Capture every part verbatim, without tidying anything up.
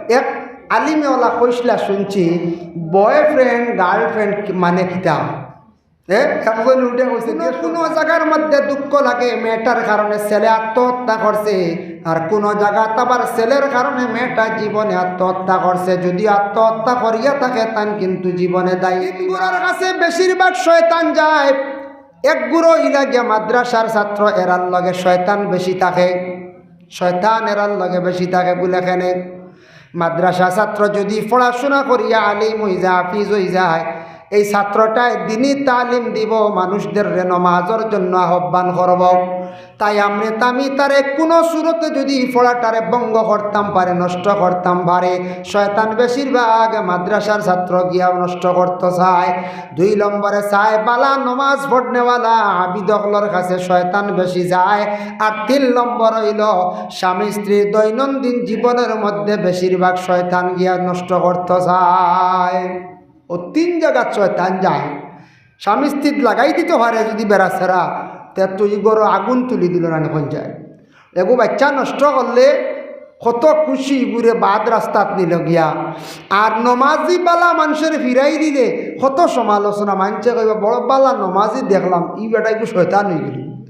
এক আলিমে ওলা কইছলা শুনছি, বয়ফ্রেন্ড গার্লফ্রেন্ড মানে কিতা? এ, একজন উঠে কইছে, কুনু, কুনু জাগার মধ্যে দুঃখ লাগে মেয়েটার কারণে ছেলে আত্মহত্যা করছে, আর কুনু জাগাত আবার ছেলের কারণে মেয়েটা জীবনে আত্মহত্যা করছে। যদি আত্মহত্যা করিয়া থাকে, তান কিন্তু জীবনে দায়ী। তিন গুরার কাছে বেশিরভাগ শয়তান যায়। এক গুরু ইলা গিয়া মাদ্রাসার ছাত্র, এরার লগে শয়তান বেশি থাকে, শয়তান এরার লগে বেশি থাকে। বুলে কেনে? মাদ্রাসা ছাত্র যদি পড়াশোনা করিয়া আলিম অই যায়, হাফিজ অই যায়, এই ছাত্রটায় দিনি তালিম দিব, মানুষদেররে নমাজর জন্য আহ্বান করব। তাই আমনে তামি তারে কুনু সুরতে যদি পড়াটারে ভঙ্গ করতাম পারে, নষ্ট করতাম পারে, শয়তান বেশিরভাগ মাদ্রাসার ছাত্র গিয়া নষ্ট করতো চায়। দুই নম্বরে চায় বালা নমাজ পড়নেওয়ালা আবিদ অকলর কাছে শয়তান বেশি যায়। আর তিন নম্বর অইলো স্বামী স্ত্রীর দৈনন্দিন জীবনের মধ্যে বেশিরভাগ শয়তান গিয়া নষ্ট করতো চায়। ও তিন জাগাত শয়তান যায়। স্বামী স্ত্রীত লাগাই দিতো পারে যদি বেড়াছেড়া, তে তো ই ঘরো আগুন তুলি দিল না, এখন যায়। এগু বাচ্চা নষ্ট করলে কত খুশি, ইগুরে বাদ রাস্তাত নিল গিয়া। আর নমাজি বালা মানষরে ফিরাই দিলে কত সমালোচনা, মানষে কইবা, "বড় বালা নমাজি দেখলাম, ই বেটা একটু শয়তান অই গেল,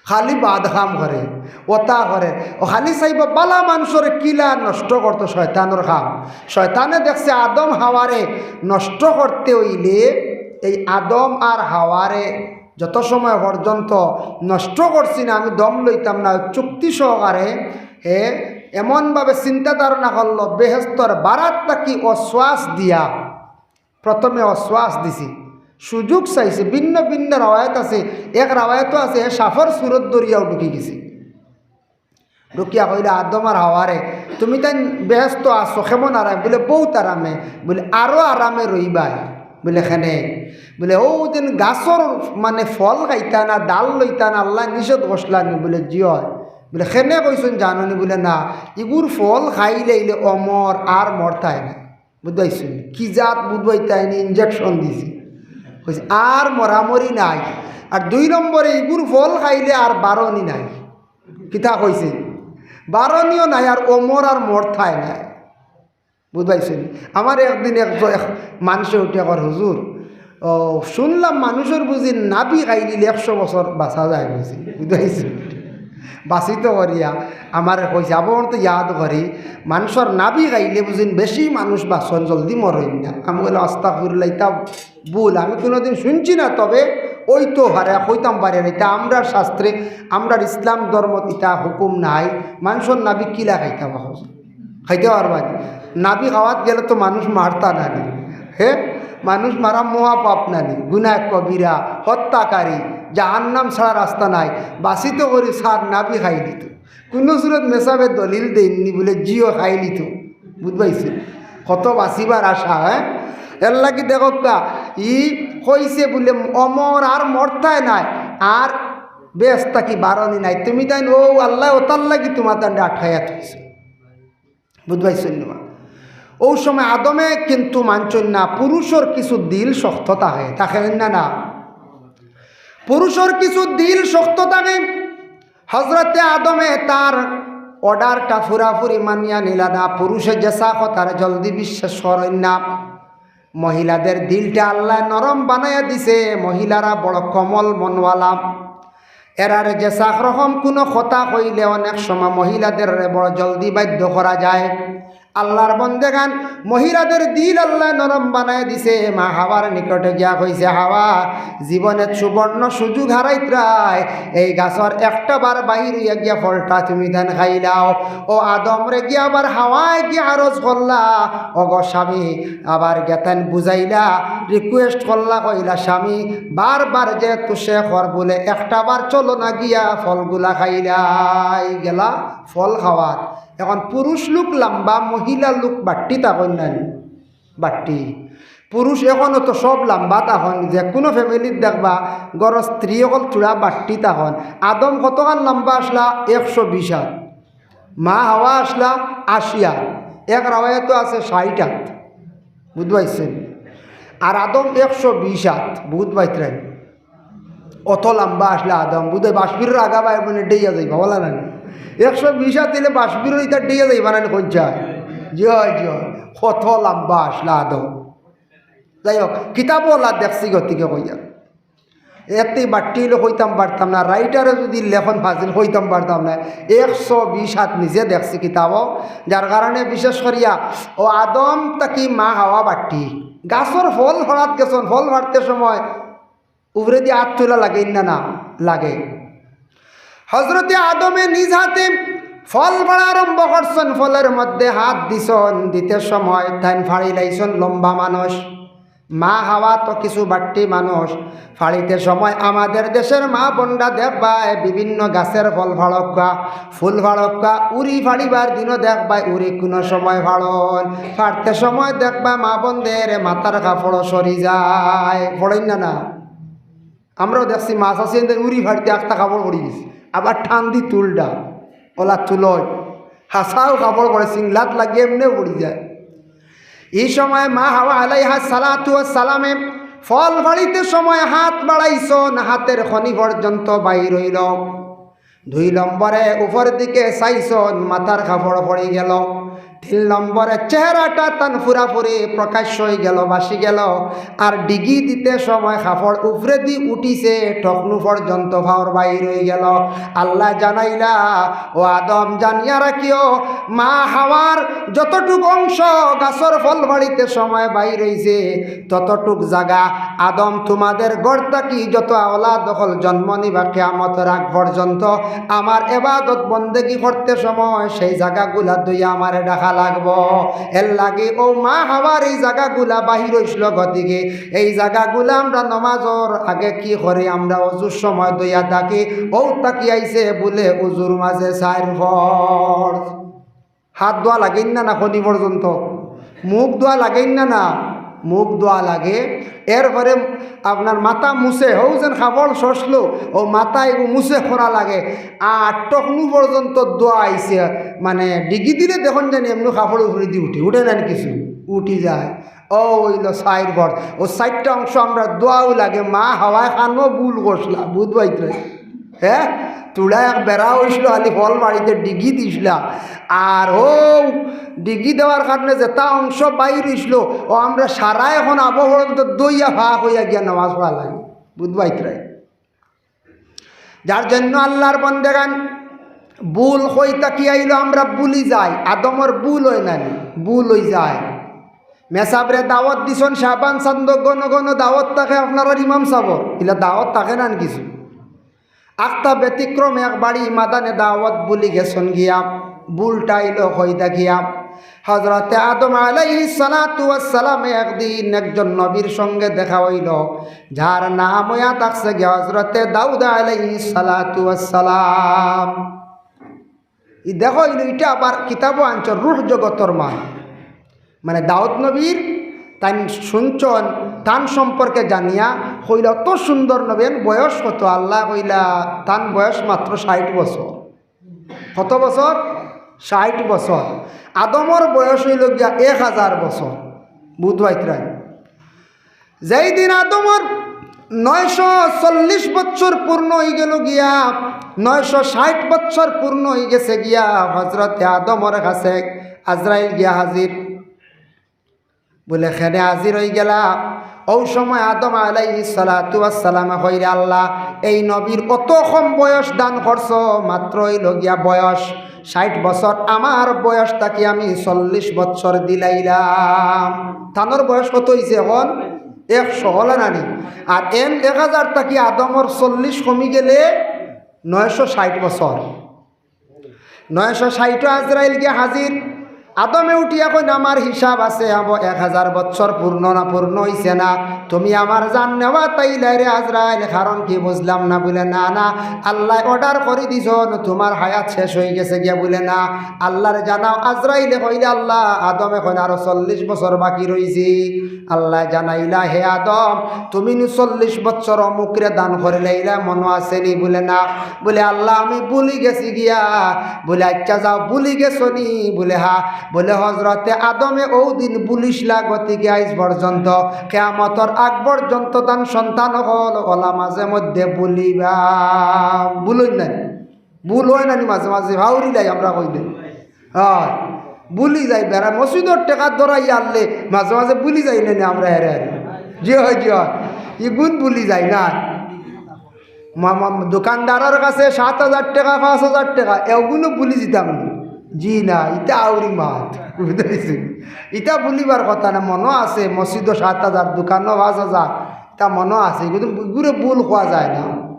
খালি বাদ কাম করে, ওতা করে।" ও খালি চাইবা বালা মানষরে কিলা নষ্ট করতো শয়তানর কাম। শয়তানে দেখছে আদম হাওয়ারে নষ্ট করতে অইলে এই আদম আর হাওয়ারে যত সময় পর্যন্ত নষ্ট করছি না, আমি দম লইতাম না, চুক্তি সহকারে হে এমনভাবে চিন্তা ধারণা করলো, বেহেস্তর বারাত থাকি অশ্বাস দিয়া, প্রথমে অশ্বাস দিছি, সুযোগ চাইছে। ভিন্ন ভিন্ন রাওয়ায়াত আছে, এক রাওয়ায়াতও আছে হে সাফর সুরত দরিয়াও ঢুকি গেছে। ঢুকিয়া কইলা, "আদম আর হাওয়ারে, তুমি তাইন বেহেস্তো আছো, কেমন আরাম?" বুলে, "বউত আরামে।" বুলে, "আরো আরামে রইবায়।" বুলে, "কেনে?" বুলে, "অউ দিন গাছর মানে ফল খাইতা না, ডাল লইতা না, আল্লায় নিষেধ করছলা নি?" বুলে, "জি অয়।" বুলে, "কেনে কইছইন জানো নি?" বুলে, "না, ইগুর ফল খাইলে ইলে অমর আর মরতায় না।" বুঝবাইছইন? কি জাত বুঝবাইতায় নি, ইনজেকশন দিছি। কইছে, "আর মরামরি নাই।" আর দুই নম্বরে, "ইগুর ফল খাইলে আর বারনি নাই।" কিতা কইছে? বারনিও নাই, আর অমর আর মরতায় নাই। বুঝবাইছইন? আমার একদিন এক জ-, এক মানষে উঠিয়া কর, "হুজুর, ও, শুনলাম মানুষর বুঝি নাভি খাইলিলে একশো বছর বাঁচা যায় বুঝি।" বুঝবাইছইন? বাঁচিত করিয়া আমারে কইছে, আবার তো ইয়াদ করি, মানুষর নাভি খাইলে বুঝিন বেশি মানুষ বাঁচন, জলদি মরইন না। আমি কইলাম, "আস্তাগফিরুল্লাহ, ইতা ভুল, আমি কোনোদিন শুনছি না, তবে অইতো পারে, কইতাম পারি না। ইতা আমরার শাস্ত্রে, আমরার ইসলাম ধর্মত ইতা হুকুম নাই, মানুষর নাভি কিলা খাইতাম এখন?" খাইতে পারবা নি? নাভি খাওয়াত গেলে তো মানুষ মারতা না নি। হে, মানুষ মারা মহাপাপ না নি, গুনাহ কবিরা, হত্যাকারী, জাহান্নাম ছাড়া রাস্তা নাই। বাঁচিত করি সার নাভি খাইলিতো। কুনু সুরত মেসাবে দলিল দেইননি বুলে, "জিও খাইলিতো।" বুঝবাইছে? কত বাঁচিবার আশা, হ্যাঁ? এর লাগি দেখউক্কা, ই কইছে বুলে, "অমর আর মরতায় নাই, আর বেহেস্ত থাকি বারনি নাই।" তুমি তাইন, ও আল্লায় ওতার লাগি তুমার তানরে আটকাইয়া থইছে। বুঝবাইছইন না? অউ সময় আদমে কিন্তু মানছইন না, পুরুষর কিছু দিল শক্ত থাকে, থাকে না, না? পুরুষর কিছু দিল শক্ত থাকে। হজরতে আদমে তার অর্ডারটা পুরাপুরি মানিয়া নিলা না, পুরুষে যেছা কথারে জলদি বিশ্বাস করইন না। মহিলাদের দিলটা আল্লায় নরম বানাইয়া দিছে, মহিলারা বড় কোমল মনওয়ালা। এরারে যেছা রকম কুনু কথা কইলে অনেক সময় মহিলাদেররে বড় জলদি বাধ্য করা যায়। আল্লার বন্দেগান, মহিলাদের দিল আল্লায় নরম বানাইয়া দিছে। মা হাওয়ার নিকটে গিয়া কইছে, "হাওয়া, জীবনে সুবর্ণ সুযোগ হারাইতরায়, এই গাছর একটা বার বাইর অইয়া গিয়া ফলটা তুমি তাইন খাইলাও।" ও আদমরে গিয়া আবার হাওয়ায় গিয়া আরজ করলা, "ওগো স্বামী," আবার গিয়া তাইন বুঝাইলা, request করলা, কইলা, "স্বামী, বারবার যেহেতু সে কর বুলে, একটা বার চলো না গিয়া ফলগুলা খাইলাই।" গেলা ফল খাওয়াত। এখন পুরুষ লোক লাম্বা, মহিলা লোক বাট্টি থাকইন না নি? বাট্টি। পুরুষ এখনো তো সব লাম্বা থাকইন, যেকুনু family-ত দেখবা, ঘরর স্ত্রী অকল থুড়া বাট্টি থাকইন। আদম কতখান লাম্বা আছলা? একশো বিশ আত। মা হাওয়া আছলা আশি আত। এক রাওয়ায়াতো আছে ষাইট আত। বুঝবাইছইন? আর আদম একশো বিশ আত। বুঝবাইতরাইন? অত লাম্বা আছলা আদম, বুঝে বাঁশবিরর আগা বায় মানে ডেইয়া যাইবা, বলা না নি? একশো বিশ আত অইলে বাঁশবিরর ইতা ডেইয়া যাইবা না নি, কইন চাই? জি অয়, জি অয়, কত লম্বা আছলা আদম। যাই হোক, কিতাবও অলা দেখছি গতিকে কইয়ার। একটি বাট্টি অইলো কইতাম পারতাম না, রাইটারে যুদি লেখন ফাজিল কইতাম পারতাম না। একশো বিশ হাত নিজে দেখছি কিতাবও, যার কারণে বিশেষ করিয়া অউ আদম থাকি মা হাওয়া বাট্টি। গাছর ফল ফাড়াত গেছইন, ফল ফাড়তে সময় উপরেদি আত তুলা লাগে না, না লাগে। হজরতে আদমে নিজ হাতে ফল ফাড়া আরম্ভ করছইন, ফলর মধ্যে হাত দিছইন, দিতে সময় তাইন ফাড়িলাইছইন লম্বা মানুষ। মা হাওয়া তো কিছু বাট্টি মানুষ, ফাড়িতে সময় আমাদের দেশর মা বনরা দেখবায় বিভিন্ন গাছর ফল ফাড়উক্কা, ফুল ফাড়উক্কা, উরি ফাড়িবার দিনও দেখবায় উরি কুনু সময় ফাড়ইন, ফাড়তে সময় দেখবায় মা বনদের মাথার কাপড়ও সরি যায়, ফাড়ইন না, না? আমরাও দেখছি মাছ আছে, এনদের উরি ফাড়িতে একটা কাপড় পড়ি গেছে, আবার টান দি তুলডা, অলা তুলইন, হাছাউ কাপড় পড়ে, সিংলাত লাগিয়া এমনেউ পড়ি যায়। ই সময় মা হাওয়া আলাইহাস সালাতু ওয়াস সালামে ফল ফাড়িতে সময় হাত বাড়াইছইন, হাতর খনি পর্যন্ত বাইর অইলো। দুই নম্বরে উপর দিকে চাইছইন, মাথার কাপড় পড়ি গেলো। তিন নম্বরে চেহারাটা তান পুরাপুরি প্রকাশ অইগেলো, ভাসি গেলো। আর ডিগি দিতে সময় কাপড় উপরেদি উঠিছে, টকনু পর্যন্ত পাওর বাইর অইগেলো। আল্লায় জানাইলা, "ও আদম, জানিয়া রাখিও, মা হাওয়ার যতটুক অংশ গাছর ফল ফাড়িতে সময় বাইর অইছে, ততটুক জাগা আদম তুমাদের ঘর থাকি যত আওলাদ অকল জন্ম নিবা কিয়ামতর আগ পর্যন্ত আমার ইবাদত বন্দেগি করতে সময় সেই জাগাগুলা ধইয়া আমারে ঢাকা লাগবো। এর লাগি অউ মা হাওয়ার ই জাগাগুলা বাইর অইছলো গতিকে ই জাগাগুলা আমরা নমাজর আগে কি করি? আমরা অজুর সময় ধইয়া থাকি, অউ থাকি আইছে বুলে অজুর মাঝে চাইর ফরজ।" হাত ধোয়া লাগের না, না খনি পর্যন্ত? মুখ ধোয়া লাগের না, না? মুখ ধোয়া লাগে। এরপরে আপনার মাথা মুছে, হউ যেন কাপড় শসলো, অউ মাথা এগু মুছে করা লাগে। আর টকনু পর্যন্ত ধোয়া আইছে, মানে ডিগি দিলে দেখইন জানি এমনে কাপড় উপরেদি উঠে, উঠে না নি কিছু? উঠি যায়। অউ অইলো চাইর ফরজ। অউ চাইরটা অংশ আমরা ধোয়াও লাগে। মা হাওয়ায় খানো ভুল করছলা, বুঝবাইত্রে। হে, তুড়া এক বেড়া অইছলো, খালি ফল ফাড়িতে ডিগি দিছলা। আর অউ ডিগি দেওয়ার কারণে যেটা অংশ বাইর অইছলো, অউ আমরা সারা এখন আবো পর্যন্ত ধইয়া পাক অইয়া গিয়া নমাজ পড়া লাগে। বুঝবাইত্রে। যার জন্য আল্লার বন্দেগান ভুল কই থাকি আইলো আমরা ভুলি যাই। আদমর ভুল অয় না নি? ভুল অই যায়। মেসাবরে দাওয়াত দিছইন, শাবান চান্দো ঘন ঘন দাওয়াত থাকে আপনারার ইমাম সাবর, ইলা দাওয়াত থাকে না নি কিছু? আখতা ব্যতিক্রম এক বাড়ি মাদানে দাওয়াত ভুলি গেছইন গিয়া, ভুলটা আইলো কই থাকিয়া। হজরতে আদম আলাইহিস সালাতু ওয়াস সালামে একদিন একজন নবীর সঙ্গে দেখা অইলো, যার নাম অইয়া থাকছে গিয়া হজরতে দাউদ আলাইহিস সালাতু ওয়াস সালাম। ই দেখো, ইনো ইটা আবার কিতাবও আনছইন, রুহ জগতর মাল। মানে দাউদ নবীর তাইন শুনছইন, তান সম্পর্কে জানিয়া কইলা, "অত সুন্দর নবী, এন বয়স কত?" আল্লায় কইলা, "তান বয়স মাত্র ষাইট বছর।" কত বছর? ষাইট বছর। আদমর বয়স অইলো গিয়া এক হাজার বছর। বুঝবাইত্রে। যেই দিন আদমর নয়শো চল্লিশ বছর পূর্ণ অইগেলো গিয়া, নয়শো ষাইট বছর পূর্ণ অইগেছে গিয়া, হজরতে আদমর কাছে আজরাইল গিয়া হাজির। বুলে, "কেনে হাজির অইগেলা?" অউ সময় আদম আলাইহিস সালাতু ওয়াস সালামে কইরা, "আল্লা, এই নবীর অত কম বয়স দান করছো, মাত্র অইলো গিয়া বয়স ষাইট বছর, আমার বয়স থাকি আমি চল্লিশ বছর দিলাইলাম।" তানর বয়স কত অইছে এখন? একশো, অলা না নি? আর এন এক হাজার থাকি আদমর চল্লিশ কমি গেলে নয়শো ষাইট বছর। নয়শো ষাইট আজরাইল গিয়া হাজির। আদমে উঠিয়া কইন, "আমার হিসাব আছে, আবো এক হাজার বছর পূর্ণ না, পূর্ণ অইছে না। তুমি আমার জান নেওয়াত আইলায় রে আজরাইল, কারণ কি বুঝলাম না।" বুলে, "না, না, আল্লায় order করি দিছইন, তুমার হায়াত শেষ অইগেছে গিয়া।" বুলে, "না, আল্লারে জানাও।" আজরাইলে কইলে, "আল্লা, আদমে কইন আরো চল্লিশ বছর বাকি রইছে।" আল্লায় জানাইলা, "হে আদম, তুমি নু চল্লিশ বছর অমুকরে দান করিলাইলা, মনো আছে নি?" বুলে, "না।" বুলে, "আল্লা, আমি ভুলি গেছি গিয়া।" বুলে, "আইচ্ছা যাও, ভুলি গেছো নি?" বুলে, "হা।" বুলে, "হজরতে আদমে অউ দিন ভুলিছলা, গতিকে আইজ পর্যন্ত, কিয়ামতর আগ পর্যন্ত তান সন্তান অকল অলা মাঝে মধ্যে ভুলিবা।" ভুল অয় না নি? ভুল অয় না নি মাঝে মাঝে? ফাউরিলাই আমরা কইলে। অয়। ভুলি যাই বেড়া, মসজিদর টেকা ধরাই আনলে মাঝে মাঝে ভুলি যাই না নি আমরা? হেরে হেরে, জি অয়, জি অয়, ইগুন ভুলি যাই না? মা-, মা-, দোকানদারর কাছে সাত হাজার টেকা, পাঁচ হাজার টেকা, এগুনও ভুলি যিতাম নি? জি না, ইতা আউরি মাত, বুঝতে পারছি? ইতা ভুলিবার কথা না, মনো আছে মসজিদও সাত হাজার, দোকানও পাঁচ হাজার, ইতা মনো আছে, কিন্তু ইগুরে ভুল কওয়া যায় না।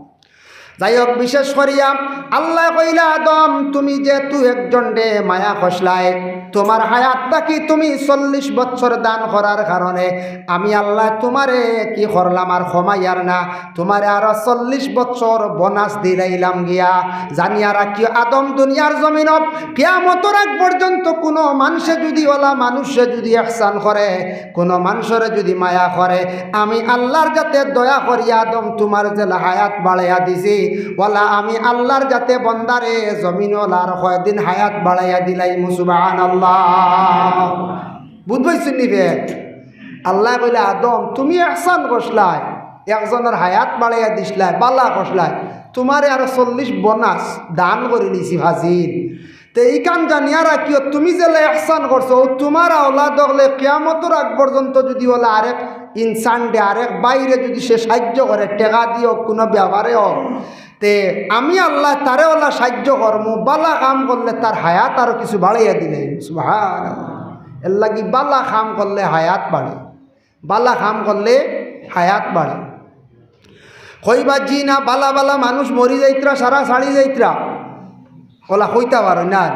যাই হোক, বিশেষ করিয়া আল্লায় কইলা, "আদম, তুমি যেহেতু একজনরে মায়া করছলায়, তুমার হায়াত থাকি তুমি চল্লিশ বছর দান করার কারণে আমি আল্লায় তুমারে কি করলাম, আর কমাইয়ার না, তুমারে আরো চল্লিশ বছর বোনাস দিলাইলাম গিয়া।" জানিয়া রাখিও, আদম, দুনিয়ার জমিনো কিয়ামতর আগ পর্যন্ত কুনু মানষে যুদি, অলা মানষে যুদি ইহসান করে, কুনু মানষরে যুদি মায়া করে, আমি আল্লার যাতে দয়া করি, আদম, তুমার যেলা হায়াত বাড়াইয়া দিছি, অলা আমি আল্লার যাতে বন্দারে জমিনো অলা আর কয়দিন হায়াত বাড়াইয়া দিলাইমু। সুবহানাল্লাহ। বুঝ পাইছইন নি বে? আল্লায় কইলা, "আদম, তুমি ইহসান করছলায়, একজনর হায়াত বাড়াইয়া দিছলায়, বালা করছলায়, তুমারে আরো চল্লিশ বোনাস দান করি দিছি ফাজিল।" তে ইখান জানিয়া রাখিও, তুমি যেলা ইহসান করছো, অউ তুমার আওলাদ অকলে কিয়ামতর আগ পর্যন্ত যুদি অলা আরেক ইনসানরে, আরেক ভাইরে যুদি সে সাইয্য করে, টেকা দিও, কুনু ব্যাপারে অউক, তে আমি আল্লায় তারে অলা সাইয্য করমু, বালা কাম করলে তার হায়াত আরো কিছু বাড়াইয়া দিলাইমু। সুবহানাল্লাহ। এরলাগি বালা কাম করলে হায়াত বাড়ে, বালা কাম করলে হায়াত বাড়ে। কইবা, "জি না, বালা বালা মানুষ মরি যাইতরা, সারা ছাড়ি যাইতরা।" অলা কইতা পারো না।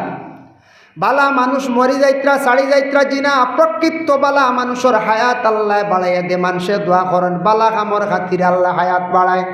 বালা মানুষ মরি যাইতরা, ছাড়ি যাইতরা, জি না, প্রকৃত বালা মানুষর হায়াত আল্লায় বাড়াইয়া দে, মানষে দোয়া করইন, বালা কামর খাতিরে আল্লায় হায়াত বাড়ায়।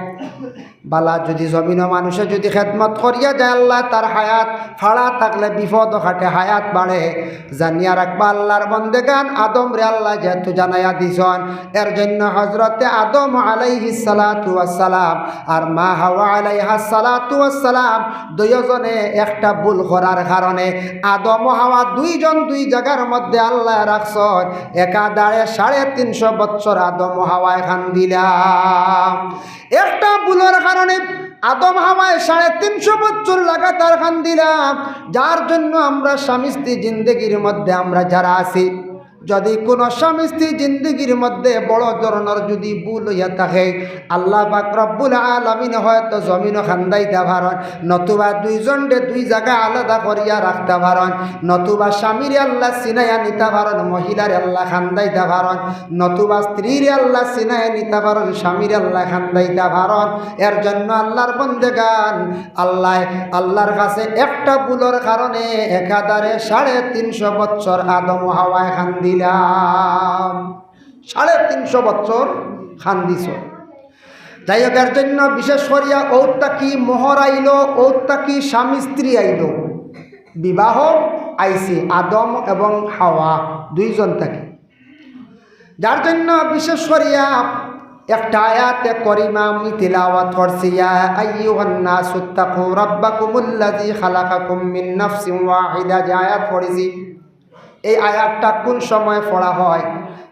বালা যুদি জমিনো মানষে যুদি খেদমত করিয়া যায়, আল্লায় তার হায়াত, ফাড়া থাকলে বিপদও কাটে, হায়াত বাড়ে। জানিয়া রাখবা, আল্লার বন্দেগান, আদমরে আল্লায় যেহেতু জানাইয়া দিছইন, এর জন্য হজরতে আদম আলাইহিস সালাতু ওয়াস সালাম আর মা হাওয়া আলাইহাস সালাতু ওয়াস সালাম দুইওজনে একটা ভুল করার কারণে আদম ও হাওয়া দুইজন দুই জাগার মধ্যে আল্লায় রাখছইন। একাধারে সাড়ে তিনশো বছর আদম ও হাওয়ায় কান্দিলা। একটা ভুলর কারণে আদম হাওয়ায় সাড়ে তিনশো বছর লাগাতার কান্দিলা, যার জন্য আমরা স্বামী স্ত্রী জিন্দেগির মধ্যে আমরা যারা আছি, যুদি কুনু স্বামী স্ত্রী জিন্দেগির মধ্যে বড় ধরনর যুদি ভুল অইয়া থাকে, আল্লাহ পাক রব্বুল আলামিন হয়তো জমিনো কান্দাইতা পারইন, নতুবা দুইজনরে দুই জাগা আলাদা করিয়া রাখতা পারইন, নতুবা স্বামীরে আল্লায় চিনাইয়া নিতা পারইন, মহিলারে আল্লায় কান্দাইতা পারইন, নতুবা স্ত্রীরে আল্লায় চিনাইয়া নিতা পারইন, স্বামীরে আল্লায় কান্দাইতা পারইন। এর জন্য আল্লার বন্দেগান, আল্লায়, আল্লার কাছে একটা ভুলর কারণে একাধারে সাড়ে তিনশো বছর আদম ও হাওয়ায় কান্দিলা। সাড়ে তিনশো বছর কান্দিছইন। যাই হোক, এর জন্য বিশেষ করিয়া অউ থাকি মোহর আইলো, অউ থাকি স্বামী স্ত্রী আইলো, বিবাহ আইছে আদম এবং হাওয়া দুইজন থাকি। যার জন্য বিশেষ করিয়া একটা আয়াতে করিমা আমি তিলাওয়াত করছি, "ইয়া আইয়ুহান নাসু ইত্তাকু রাব্বাকুমুল্লাযী খালাকাকুম মিন নাফসিন ওয়াহিদা", যে আয়াত পড়ছি, এই আয়াতটা কুন সময় পড়া হয়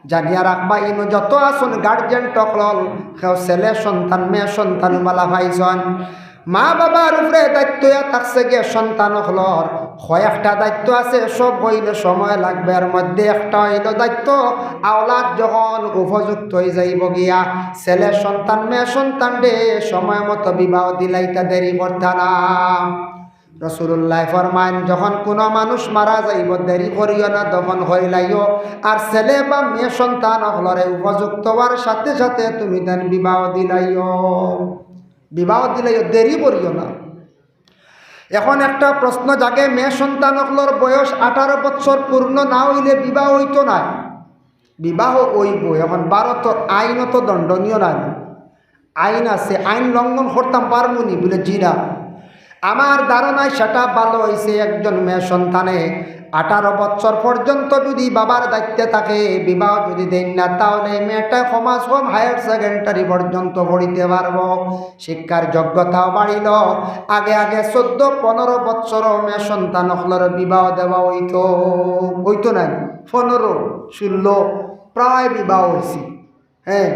জানিয়া রাখবা। ইনো যত আছইন গার্জিয়ান অকল, কেউ ছেলে সন্তান, মেয়ে সন্তান বালা পাইছইন, মা বাবার উপরে দায়িত্ব ইয়া থাকছে গিয়া সন্তান অকলর। কয়েকটা দায়িত্ব আছে, সব অইলে সময় লাগবে। এর মধ্যে একটা অইলো দায়িত্ব, আওলাদ যখন উপযুক্ত অই যাইবো গিয়া, ছেলে সন্তান, মেয়ে সন্তানরে সময় মতো বিবাহ দিলাইতা, দেরি করতা না। রাসূলুল্লায় ফরমাইন, যখন কুনু মানুষ মারা যাইবো, দেরি করিও না, দফন করিলাইও। আর ছেলে বা মেয়ে সন্তান অকলরে উপযুক্ত অওয়ার সাথে সাথে তুমি তান বিবাহ দিলাইও। বিবাহ দিলাইও, দেরি করিও না। এখন একটা প্রশ্ন জাগে, মেয়ে সন্তান অকলর বয়স আঠারো বছর পূর্ণ না অইলে বিবাহ অইতো নায়? বিবাহ অইবো। এখন ভারতর আইনও তো দণ্ডনীয় নায়, আইন আছে, আইন লঙ্ঘন করতাম পারমু নি? বলে, "জি না।" আমার ধারণায় সেটা ভালো অইছে, একজন মেয়ে সন্তানে আঠারো বছর পর্যন্ত যুদি বাবার দায়িত্বে থাকে, বিবাহ যুদি দেইন না, তাহলে মেয়েটা কমাস কম হায়ার সেকেন্ডারি পর্যন্ত পড়িতে পারবো, শিক্ষার যোগ্যতাও বাড়িল। আগে আগে চোদ্দ পনেরো বছরও মেয়ে সন্তান অকলর বিবাহ দেওয়া অইতো, অইতো নায়, পনেরো, ষোলো প্রায় বিবাহ অইছে। হ্যাঁ,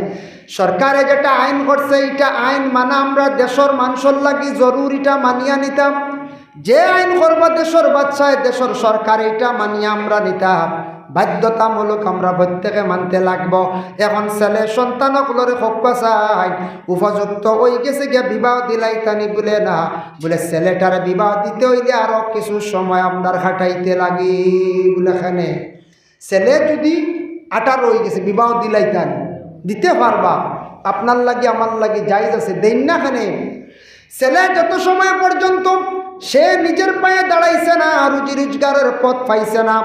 সরকারে যেটা আইন করছে, ইটা আইন মানা আমরা দেশর মানষর লাগি জরুরি, ইটা মানিয়া নিতাম। যে আইন করবা দেশর বাদশায়, দেশর সরকার, এইটা মানিয়া আমরা নিতাম, বাধ্যতামূলক আমরা প্রত্যেকে মানতে লাগবো। এখন ছেলে সন্তান অকলরে কউক্কা চাই, উপযুক্ত অইগেছে গিয়া বিবাহ দিলাইতানি, বুলে না, বুলে ছেলেটারে বিবাহ দিতে অইলে আরো কিছু সময় আপনার খাটাইতে লাগি, বুলে কেনে ছেলে যুদি আঠারো অইগেছে, বিবাহ দিলাইতানি, দিতে পারবা, আপনার লাগি আমার লাগি জায়েজ আছে, দেইন না কেনে? ছেলে যত সময় পর্যন্ত সে নিজের পায়ে দাঁড়াইছে না, রুজি রোজগারের পথ পাইছে না,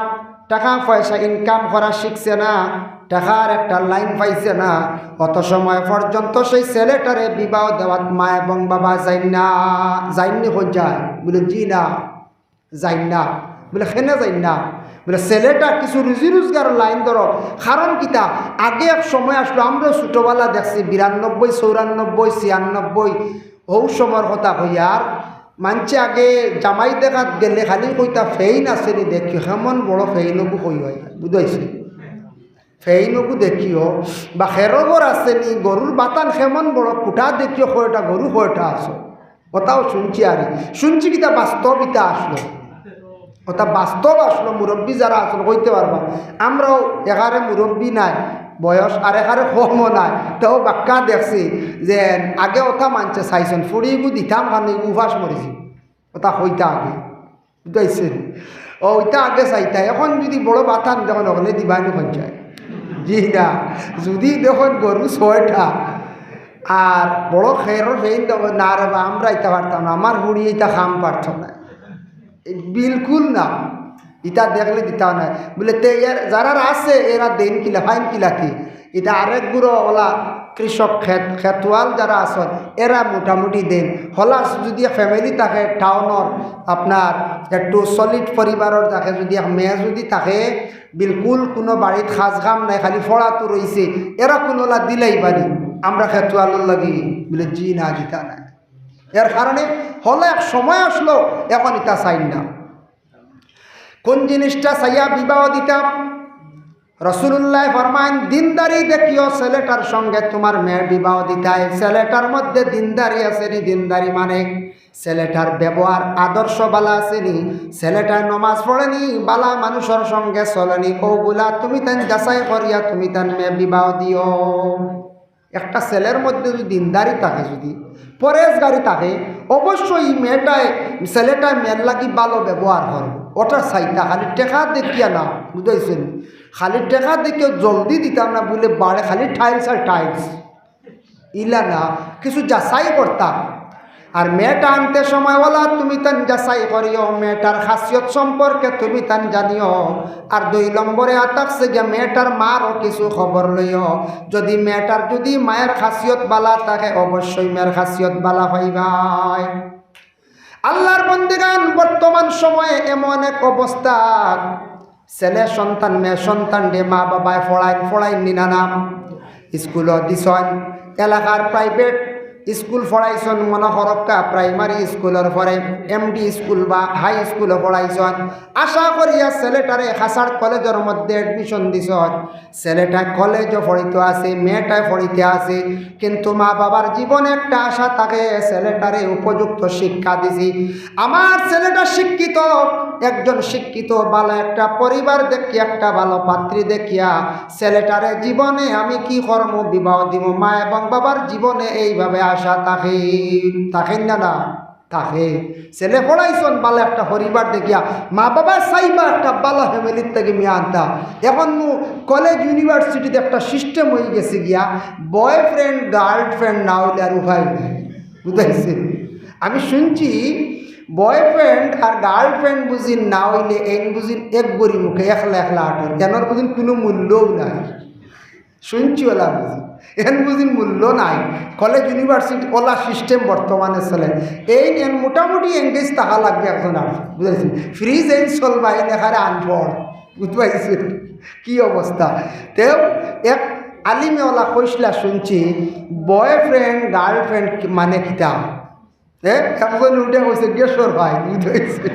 টাকা পয়সা ইনকাম করা শিখছে না, টাকার একটা লাইন পাইছে না, অত সময় পর্যন্ত সেই ছেলেটারে বিবাহ দেওয়াত মা এবং বাবা যাইন না। যাইননি? কই যায়? বুলে, "জি না।" যাইন না। বুলে, "কেনে যাইন না?" বুলে, "ছেলেটা কিছু রুজি রোজগার লাইন ধরো।" কারণ কিতা, আগে এক সময় আসলো, আমরাও ছোটবেলা দেখছি, বিরানব্বই, চৌরানব্বই, ছিয়ানব্বই, অউ সময়র কথা কইয়ার, মানষে আগে জামাই দেখাত গেলে খালি কইতা, "ফেইন আছে নি দেখিও, কেমন বড় ফেইন অগু কই অয়।" বুঝাইছে? ফেইন অগু দেখিও, বা খেরো ঘর আছে নি, গরুর বাতান কেমন বড়, কুটা দেখিও, কয়টা গরু, কয়টা আছে। কথাও শুনছি, আর শুনছি কিতা, বাস্তব ইতা আসলো। কথা বাস্তব আসলো, মুরব্বি যারা আছইন কইতে পারবা। আমরাও একারে মুরব্বি নায় বয়স, আর একারে কমও নায়, তেও বাক্কা দেখছি যে আগে অতা মানষে চাইছইন, ফুড়ি ইগু দিতাম কানে, ইগু উপাস মরিছি, অতা কইতা আগে। বুঝাইছে? ও, ইতা আগে চাইতা, এখন যুদি বড় বাতান দেখইন, অকলে দিবানি কই যায়? জি না। যুদি দেখইন গরু ছয়টা, আর বড় খেরর ফেইন দেখইন, "না রে বা, আমরা ইতা পারতাম না, আমার ফুড়ি ইতা কাম পারতো না।" বিলকুল না, ইতা দেখলে দিতাও না। বুলে, "তে এর যারার আছে, এরা দেইন কিলা, ফাইন কিলা কি?" ইতা আরেক গুরু অলা কৃষক, খেত, খেতওয়াল যারা আছইন, এরা মোটামুটি দেইন। হলা যুদি family থাকে টাউনর, আপনার একটু solid পরিবারর থাকে, যুদি এক মেয়ে যুদি থাকে, বিলকুল কুনু বাড়িত কাজ কাম নাই, খালি পড়াত রইছে, এরা কুনুলা দিলাইবানি, আমরা খেতওয়ালর লাগি। বুলে, "জি না, দিতা না।" এর কারণে হলা এক সময় আসলো, এখন ইতা চাইন না। কোন জিনিসটা চাইয়া বিবাহ দিতাম? রাসূলুল্লায় ফরমাইন, "দিনদারি দেখিও ছেলেটার সঙ্গে তুমার মেয়ের বিবাহ দিতায়। ছেলেটার মধ্যে দিনদারি আছে নি, দিনদারি মানে ছেলেটার ব্যবহার আদর্শ বালা আছে নি, ছেলেটায় নমাজ পড়ে নি, বালা মানুষর সঙ্গে চলে নি, অগুলা তুমি তান যাচাই করিয়া তুমি তান মেয়ে বিবাহ দিও।" একটা ছেলের মধ্যে যুদি দিনদারি থাকে, যুদি পরেজগারি থাকে, অবশ্যই মেয়েটায়, ছেলেটায় মেয়ের লাগি ভালো ব্যবহার করবো। অটা চাইতা খালি টেকা দেখিয়া না, বুঝাইছে নি? খালি টেকা দেখিয়া জলদি দিতাম না বুলে বাড়ে খালি tiles আর tiles। ইলা না, কিছু যাচাই করতাম। আর মেয়েটা আনতে সময় অলা তুমি তান যাচাই করিও, মেয়েটার খাসিয়ত সম্পর্কে তুমি তান জানিও। আর দুই নম্বরে আতাকছে গিয়া মেয়েটার মারও কিছু খবর লইও। যুদি মেয়েটার যুদি মায়ের খাসিয়ত বালা থাকে, অবশ্যই মেয়ের খাসিয়ত বালা পাইবায়। আল্লার বন্দেগান, বর্তমান সময়ে এমন এক অবস্থা, ছেলে সন্তান, মেয়ে সন্তানরে মা বাবায় পড়াইন, পড়াইন নি না, না? স্কুলো দিছইন, এলাকার private স্কুল পড়াইছইন, মনো করউক্কা primary স্কুলর পরে M D স্কুল বা হাই স্কুলো পড়াইছইন। আশা করিয়া ছেলেটারে খাসার কলেজর মধ্যে admission দিছইন। ছেলেটা কলেজো পড়িতো আছে, মেয়েটায় পড়িতে আছে, কিন্তু মা বাবার জীবনে একটা আশা থাকে, ছেলেটারে উপযুক্ত শিক্ষা দিছি, আমার ছেলেটা শিক্ষিত, একজন শিক্ষিত, ভালা একটা পরিবার দেখিয়া, একটা ভালা পাত্রী দেখিয়া ছেলেটারে জীবনে আমি কি করমু, বিবাহ দিমু। মা এবং বাবার জীবনে এইভাবে আশা থাকে, থাকে না, না? থাকে। ছেলে পড়াইছইন ভালা একটা পরিবার দেখিয়া, মা বাবা চাইবা একটা ভালা family থাকি মেয়ে আনতা। এখন নু কলেজ university-ত একটা system অইগেছে গিয়া, boyfriend girlfriend না অইলে আর উপায় নাই, বুঝাইছে? আমি শুনছি, boyfriend আর girlfriend বুঝি না অইলে এইন বুঝি এক গড়ি মুখে একলা একলা আটর, এনর বুঝি কুনু মূল্যও নাই। শুনছি অলা বুঝি, এন বুঝি মূল্য নাই। কলেজ university অলা system বর্তমানে চলে। এইন এন মোটামুটি engage থাকা লাগবে একজন আর, বুঝাইছি? Free যেইন চলবা, এইন একেবারে আনপড়, বুঝতে পারছি কি অবস্থা? তেও এক আলিমে অলা কইছলা শুনছি, boyfriend girlfriend কি-, মানে কিতা? এ, একজন উঠে কইছে, "গ্যাসর ফাইল", বুঝতে পারছি?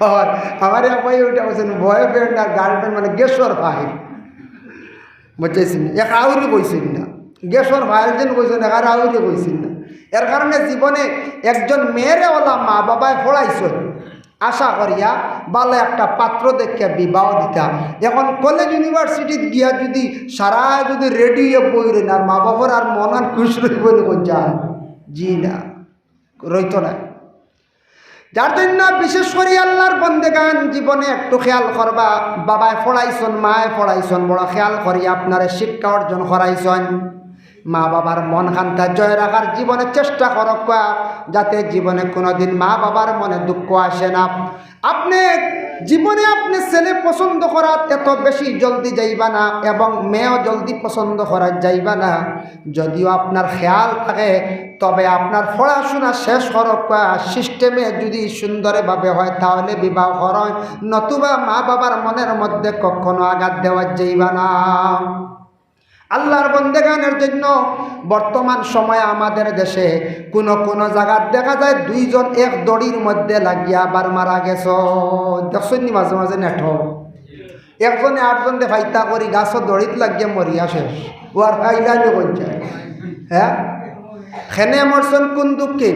আর আমার এক ভাই উঠে কইছে, "Boyfriend আর girlfriend মানে গ্যাসর ফাইল", বুঝতে পারছি? এক আউরি কইছেন না, গ্যাসর ফাইল যেন কইছেন, এক আর আউরি কইছেন না। এর কারণে জীবনে একজন মেয়েরে ওলা মা বাবায় পড়াইছইন, আশা করিয়া ভালা একটা পাত্র দেখিয়া বিবাহ দিতা। এখন কলেজ ইউনিভার্সিটিত গিয়া যুদি সারা যুদি রেডি অইয়া বই রইন, আর মা বাবার আর মন আর খুশ রইবো নি? কইন চাই, জি না, রইতো না। যার জন্য বিশেষ করি আল্লাহর বন্দেগান জীবনে একটু খেয়াল করবা, বাবায় পড়াইছইন, মায় পড়াইছইন, বড় খেয়াল করি আপনারে শিক্ষা অর্জন করাইছইন। মা বাবার মন খান্তা জয় রাখার জীবনে চেষ্টা করউক্কা, যাতে জীবনে কোনোদিন মা বাবার মনে দুঃখ আসে না। আপনে জীবনে আপনে ছেলে পছন্দ করাত এত বেশি জলদি যাইবা না, এবং মেয়েও জলদি পছন্দ করাত যাইবা না। যদিও আপনার খেয়াল থাকে, তবে আপনার পড়াশোনা শেষ করউক্কা, সিস্টেমে যুদি সুন্দরভাবে হয় তাহলে বিবাহ করইন, নতুবা মা বাবার মনের মধ্যে কখনো আঘাত দেওয়া যাইবা না। আল্লাহর বন্দেগানের জন্য বর্তমান সময়ে আমাদের দেশে কোনো কোনো জাগাত দেখা যায় দুইজন এক দড়ির মধ্যে লাগিয়া আবার মারা গেছে। দেখছইন নি মাঝে মাঝে নেট? একজনে আরজনরে ফাইতা করি গাছর দড়িত লাগিয়া মরিয়া শেষ। ও আর ফাইলা নি কইছে, হ্যাঁ? কেনে মরছইন কোন দুঃখে?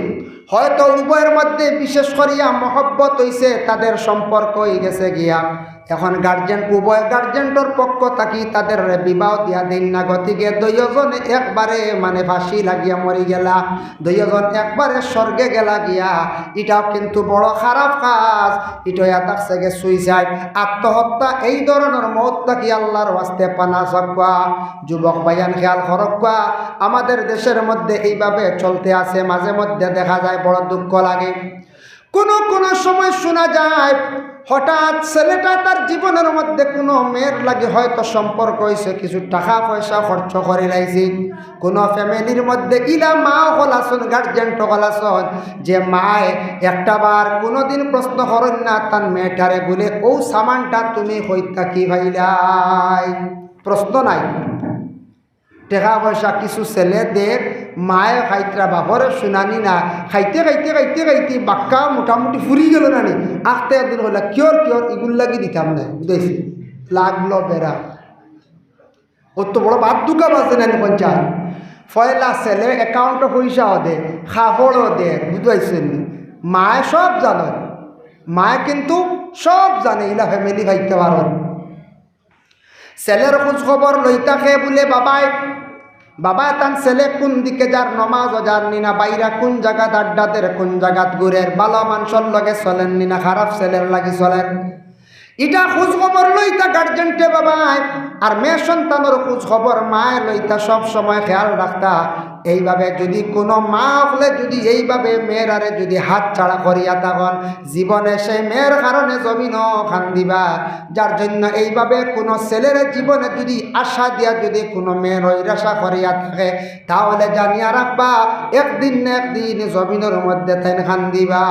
হয়তো উভয়ের মধ্যে বিশেষ করিয়া মহব্বত অইছে, তাদের সম্পর্ক অইগেছে গিয়া। এখন গার্জেন, উভয় গার্জেনর পক্ষ থাকি তাদেররে বিবাহ দিয়া দেইন না, গতিকে দুইওজনে একবারে মানে ফাঁসি লাগিয়া মরি গেলা, দুইওজন একবারে স্বর্গে গেলা গিয়া। ইটাও কিন্তু বড় খারাপ কাজ, ইটা অইয়া থাকছে গি সুইসাইড, আত্মহত্যা। এই ধরনর মউত থাকি আল্লাহর ওয়াস্তে পানা চাউক্কা। যুবক ভাইয়াইন খেয়াল করউক্কা, আমাদের দেশের মধ্যে এইভাবে চলতে আছে, মাঝে মধ্যে দেখা যায়, বড় দুঃখ লাগে। কোনো কোনো সময় শোনা যায় হঠাৎ ছেলেটা তার জীবনের মধ্যে কোনো মেয়ের লাগি হয়তো সম্পর্ক অইছে, কিছু টাকা পয়সা খরচ করিলাইছে, কোনো ফ্যামিলির মধ্যে ইলা মা অকল আছইন, গার্জেন অকল আছইন, যে মায় একটা বার কোনোদিন প্রশ্ন করইন না তান মেয়েটারে, বুলে, "অউ সামানটা তুমি কই থাকি পাইলায়?" প্রশ্ন নাই। টেকা পয়সা কিছু ছেলে দের, মায়ে খাইতরা, বাপরে শুনানি না, খাইতে খাইতে খাইতে খাইতে বাক্কা মোটামুটি ফুরি গেল না নি, আখতে একদিন কইলা, "কিয়র কিয়র, ইগুর লাগি দিতাম না", বুঝাইছে, লাগলো বেড়া। অত বড় বাদ দুকা বাজে না নি পঞ্চাশ। পয়লা ছেলে অ্যাকাউন্টো পয়সাও দে, খাফড়ও দে, বুঝাইছেন নি? মায়ে সব জানে, মায়ে কিন্তু সব জানে, ইলা ফ্যামিলি পাইতে পারো। ছেলের খোঁজ খবর লই থাকে বুলে বাবায়, বাবায় তান ছেলে কোন দিকে যার, নমাজও যার নি না, বাইরা কোন জাগাত আড্ডা দের, কোন জাগাত ঘুরের, ভালা মানষর লগে চলের নি না, খারাপ ছেলের লাগি চলের। ইটা খোঁজ খবর লইতা গার্জেন্টে বাবায়, আর মেয়ে সন্তানর খোঁজ খবর মায়ে লইতা, সব সময় খেয়াল রাখতা। এইভাবে যদি কোনো মা অকলে যদি এইভাবে মেয়েরারে যদি হাত ছাড়া করিয়া থাকইন, জীবনে সেই মেয়ের কারণে জমিনও কান্দিবা। যার জন্য এইভাবে কোনো ছেলের জীবনে যদি আশা দিয়া যদি কোনো মেয়ে নৈরাশা করিয়া থাকে, তাহলে জানিয়া রাখবা, একদিন না একদিন জমিনর মধ্যে তাইন কান্দিবা।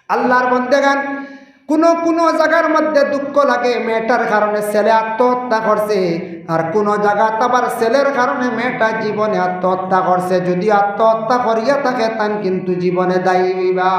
আল্লাহর বন্দেগান, কোনো কোনো জাগার মধ্যে দুঃখ লাগে, মেয়েটার কারণে ছেলে আত্মহত্যা করছে, আর কোনো জাগাত আবার ছেলের কারণে মেয়েটা জীবনে আত্মহত্যা করছে। যদি আত্মহত্যা করিয়া থাকে, তান কিন্তু জীবনে দায়ী অইবা।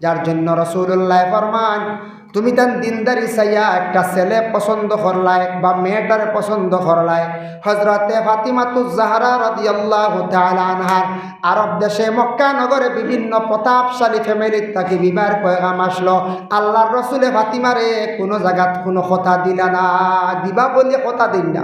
যার জন্য রাসূলুল্লায় ফরমান, তুমি তান দিনদারি চাইয়া একটা ছেলে পছন্দ করলায় বা মেয়েটারে পছন্দ করলায়। হযরতে ফাতিমাতুজ জাহরা রাদিয়াল্লাহু তাআলা আনহার আরব দেশে মক্কা নগরে বিভিন্ন প্রতাপশালী ফ্যামিলির থাকি বিবাহর পয়গাম আসলো। আল্লাহর রসুলে ফাতিমারে কোনো জাগাত কোনো কথা দিলা না, দিবা বলে কথা দিন না।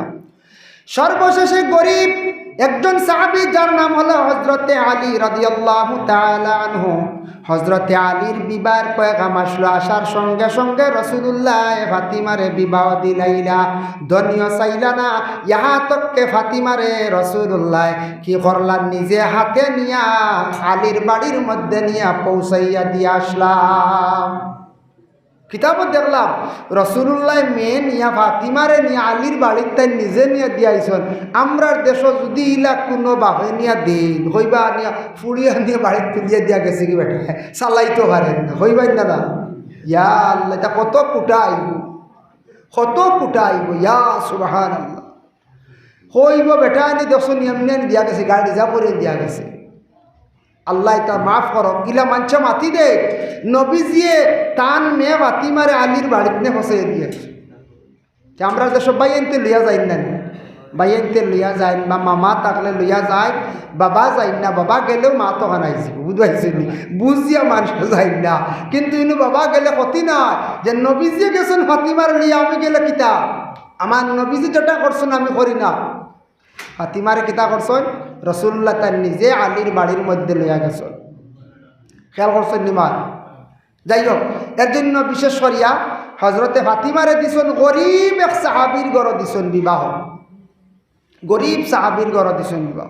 সর্বশেষে গরিব একজন সাহাবী, যার নাম হলো হযরতে আলী রাদিয়াল্লাহু তাআলা আনহু। হযরতে আলীর বিবাহর পয়গাম আসলো, আসার সঙ্গে সঙ্গে রাসূলুল্লায় ফাতিমারে বিবাহ দিলাইলা, ধনিও চাইলা না। ইহা তককে ফাতিমারে রাসূলুল্লায় কি করলা, নিজে হাতে নিয়া আলীর বাড়ির মধ্যে নিয়া পৌঁছাইয়া দিয়া আসলাম। কিতাবত দেখলাম, রাসূলুল্লায় মেয়ে নিয়া, ফাতিমারে নিয়া আলীর বাড়িত তাইন নিজে নিয়া দিয়া আইছইন। আমরার দেশো যদি ইলা কোনো বাপে নিয়া দেইন, কইবা নিয়া ফুড়িয়া নিয়া বাড়িত তুলিয়া দিয়া গেছে গি বেটা, চালাইতো পারে না, কইবা না, না? ইয়া আল্লাহ, ইটা কত কুটা আইবো, কত কুটা আইবো, ইয়া সুবহানাল্লাহ। কইবো বেটা আনি দেখছো নিয়ম নিয়ম দিয়া গেছে, গাড়ি যা করে দিয়া গেছে। আল্লাহ ইতা মাফ করো, ইলা মানষে মাতি দে। নবীজিয়ে তান মেয়ে ফাতিমারে আলীর বাড়িত নে ফসাই দিয়া। তে আমরা যে সব ভাই আনতে লইয়া যাই না নি? ভাইয়াইন্তে লইয়া যাইন বা মামা থাকলে লইয়া যাইন, বাবা যাইন না, বাবা গেলেও মা তো খানাইছি, বুঝাইছি নি? বুঝিয়া মানুষ যাইন না, কিন্তু ইনু বাবা গেলে ক্ষতি নাই। যে নবীজি গেছেন ফাতিমার লইয়া, আমি গেলে কিতা? আমার নবীজি যেটা করছেন আমি করি না। ফাতিমারে কিতা করছেন? রসুল্লাহ তার নিজে আলীর বাড়ির মধ্যে লইয়া গেছেন। খেয়াল করছেন নি মা? যাই হোক, এর জন্য বিশেষ করিয়া হজরতে ফাতিমারে দিছন গরিব এক সাহাবীর ঘরো দিছন বিবাহ, গরিব সাহাবীর ঘরো দিছন বিবাহ।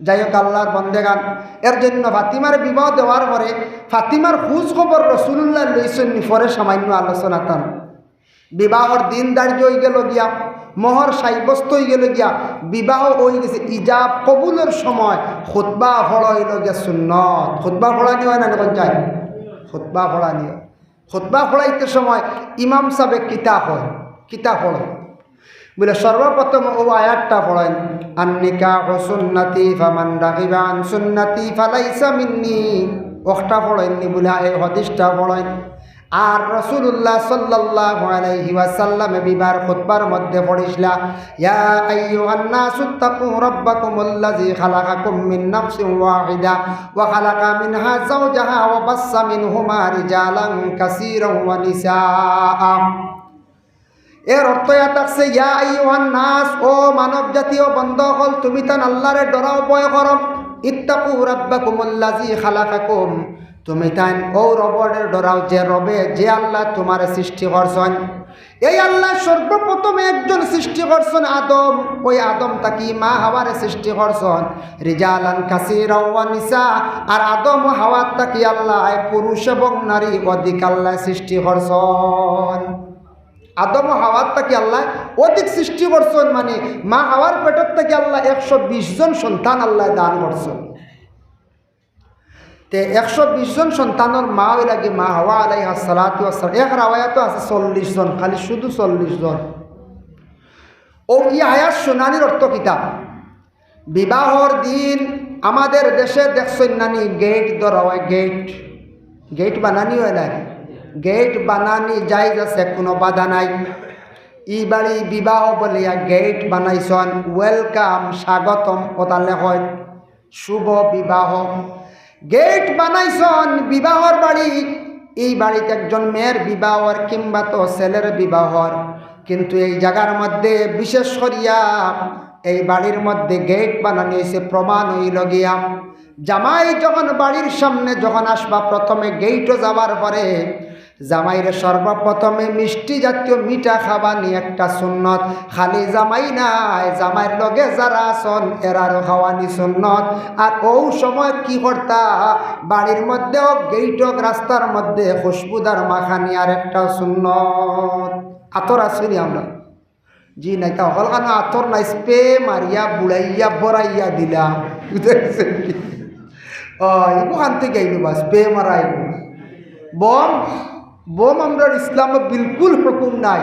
যাই হোক, আল্লাহর বন্দেগান, এর জন্য ফাতিমার বিবাহ দেওয়ার পরে ফাতিমার খোঁজ খবর রসুলুল্লাহ লইছন নি, পরে সামান্য আলোচনা তান। বিবাহর দিন ধার্য হয়ে গেল গিয়া, মোহর সাব্যস্ত হয়ে গেল গিয়া, বিবাহ হয়ে গেছে। ইজাব কবুলের সময় খুতবা পড়া হইল গিয়া সুন্নত। খুতবা পড়া নিয়ে হয় না, এখন চাই খুতবা পড়া নিয়ে। খুতবা পড়াইতে সময় ইমাম সাহেব কিতা হয়, কিতা পড়ে? বলে, সর্বপ্রথম ও আয়াতটা পড়েন, "আন নিকাহু সুন্নতি ফামান রাগিবা আন সুন্নতি ফালাইসা মিন্নি।" ওটা পড়েননি বলে এই হাদিসটা পড়েন। আর রাসূলুল্লাহ সাল্লাল্লাহু আলাইহি ওয়াসাল্লামে বিবার খুতবার মধ্যে পড়িসলা, "ইয়া আইয়ুহান নাসু ইত্তাকু রাব্বাকুমুল্লাযী খালাকাকুম মিন নাফসিন ওয়াহিদা ওয়া খালাকা মিনহা যাওজাহা ওয়া বাসসা মিনহুমা রিজালান কাসীরান ওয়া নিসাআ।" এর অর্থ ইয়া থাকছে, "ইয়া আইয়ুহান নাস, ও মানব জাতীয় বন্দা অকল, তুমি তান আল্লাহরে ডরাও, ভয় করো। ইত্তাকু রাব্বাকুমুল্লাযী খালাকাকুম, তুমি তান ও রবরে ডরাও, যে রবে, যে আল্লাহ তোমারে সৃষ্টি করছন।" এই আল্লাহ সর্বপ্রথম একজন সৃষ্টি করছন আদম, ওই আদম থাকি মা হাওয়ারে সৃষ্টি করছন। রিজালান কাসীরাও ওয়া নিসা, আর আদম ও হাওয়ার থাকি আল্লাহ পুরুষ এবং নারী অধিক আল্লাহ সৃষ্টি করছন। আদম ও হাওয়ার থাকি আল্লাহ অধিক সৃষ্টি করছন, মানে মা হাওয়ার পেটর থাকি আল্লাহ একশো বিশ জন সন্তান আল্লাহ দান করছন। তে একশো বিশ জন সন্তানর মা হইলা গি মা হাওয়া আলাইহাস সালাতু ওয়াস সালাম। এক রাওয়ায়াতও আছে চল্লিশ জন, খালি শুধু চল্লিশ জন। ও ই আয়াত শুনানির অর্থ কিতা? বিবাহর দিন আমাদের দেশে দেখছইন নানি, গেট ধরা হয়, গেট, গেট বানানি হয় না? গেট বানানি জায়েজ আছে, কোনো বাধা নাই। ই বাড়ি বিবাহ বলিয়া গেট বানাইছন, ওয়েলকাম, স্বাগতম, ওটা লেখা হয় শুভ বিবাহ। গেট বানাইছন বিবাহর বাড়ি, এই বাড়িত একজন মেয়ের বিবাহর কিংবা তো ছেলের বিবাহর, কিন্তু এই জাগার মধ্যে বিশেষ করিয়া এই বাড়ির মধ্যে গেট বানানি হইছে, প্রমাণ হইল গিয়া জামাই যখন বাড়ির সামনে যখন আসবা, প্রথমে গেইটো যাবার পরে জামাইরে সর্বপ্রথমে মিষ্টি জাতীয় মিঠা খাবানি একটা সুন্নত। খালি জামাই নায়, জামাইর লগে যারা আছন এরারও খাওয়ানি সুন্নত। আর ও সময় কি করতা, বাড়ির মধ্যে হোক, গেইট হোক, রাস্তার মধ্যে খুশবুদার মাখানি আর একটা সুন্নত। আতর আছুনি আমরা জি নাই, তা হকল খানো আতর নাই, স্প্রে মারিয়া, বুড়াইয়া, বড়াইয়া দিলা। বুঝতে পারছেন কি? ও, ইবু খান থেকে আইলো বা, স্প্রে মারা আইলো। বম, বম আমরার ইসলামে বিলকুল হুকুম নাই।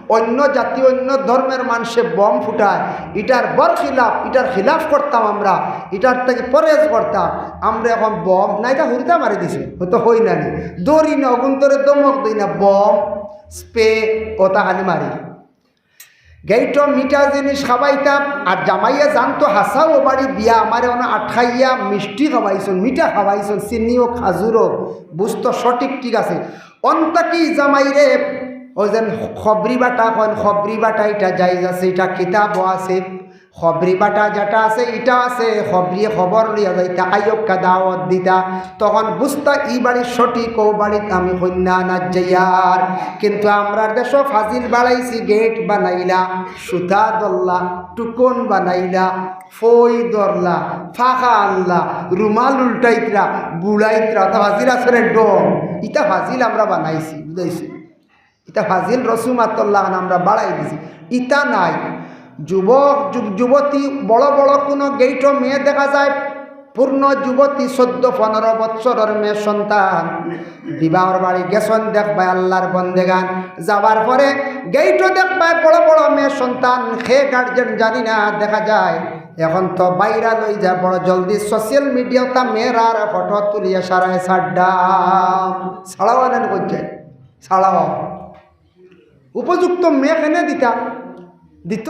অন্য জাতি, অন্য ধর্মের মানষে বম ফুটায়, ইটার বরখিলাফ, ইটার খিলাফ করতাম আমরা, ইটার থেকে পরেজ করতাম। আমরা এখন বম, না, ইটা হুরুতা মারি দিছে, হয়তো হই না নি। দৌড়ি না, অগুন্তরে ধমক দেই না, বম, স্প্রে, ওটা খালি মারি। গেইটো মিঠা জিনিস খাবাইতাম, আর জামাইয়ে জানতো হাছাউ ও বাড়ি বিয়া, আমারে ওনা আটকাইয়া মিষ্টি খাবাইছন, মিঠা খাবাইছন, চিনি ও খাজুরও, বুঝতো সঠিক ঠিক আছে। অন্তাকি জামাইরে, ওই যেন খবরি বাটা কন, খবরি বাটা ইটা জায়েজ আছে, ইটা কিতাবও আছে। খবরি বাটা যেটা আছে, ইটা আছে, খবরি খবর লইয়া যাইতা, আইয়ক্কা দাওয়াত দিতা, তখন বুঝতা ই বাড়ির সঠিক, ও বাড়িত আমি কইন্যা আনাত যাইয়ার। কিন্তু আমরার দেশো ফাজিল বাড়াইছি, গেইট বানাইলা, সুতা ধরলা, টুকন বানাইলা, ফই ধরলা, ফাঁকা আনলা, রুমাল উল্টাইতরা, বুড়াইতরা, তা ফাজিল আছে রে ডন, ইটা ফাজিল আমরা বানাইছি, বুঝাইছি। ইটা ফাজিল রসুমাতর লাখান আমরা বাড়াই দিছি। ইটা নাই। যুবক, যুব-, যুবতী, বড় বড় কোনো গেইটো মেয়ে দেখা যায়, পূর্ণ যুবতী, চৌদ্দ পনেরো বৎসরর মেয়ে সন্তান, বিবাহর বাড়ি গেছন, দেখবায় আল্লাহর বন্দেগান, যাওয়ার পরে গেইটো দেখবায় বড় বড় মেয়ে সন্তান, খে গার্জেন জানি না, দেখা যায় এখন তো ভাইরাল অই যায় বড় জলদি, সোশ্যাল মিডিয়াত তা মেয়েরার ফটো তুলিয়া সারায় ছাড়ডা, ছাড়াও আনেন করছে। ছাড়াও। উপযুক্ত মেয়ে কেনে দিতা? দিত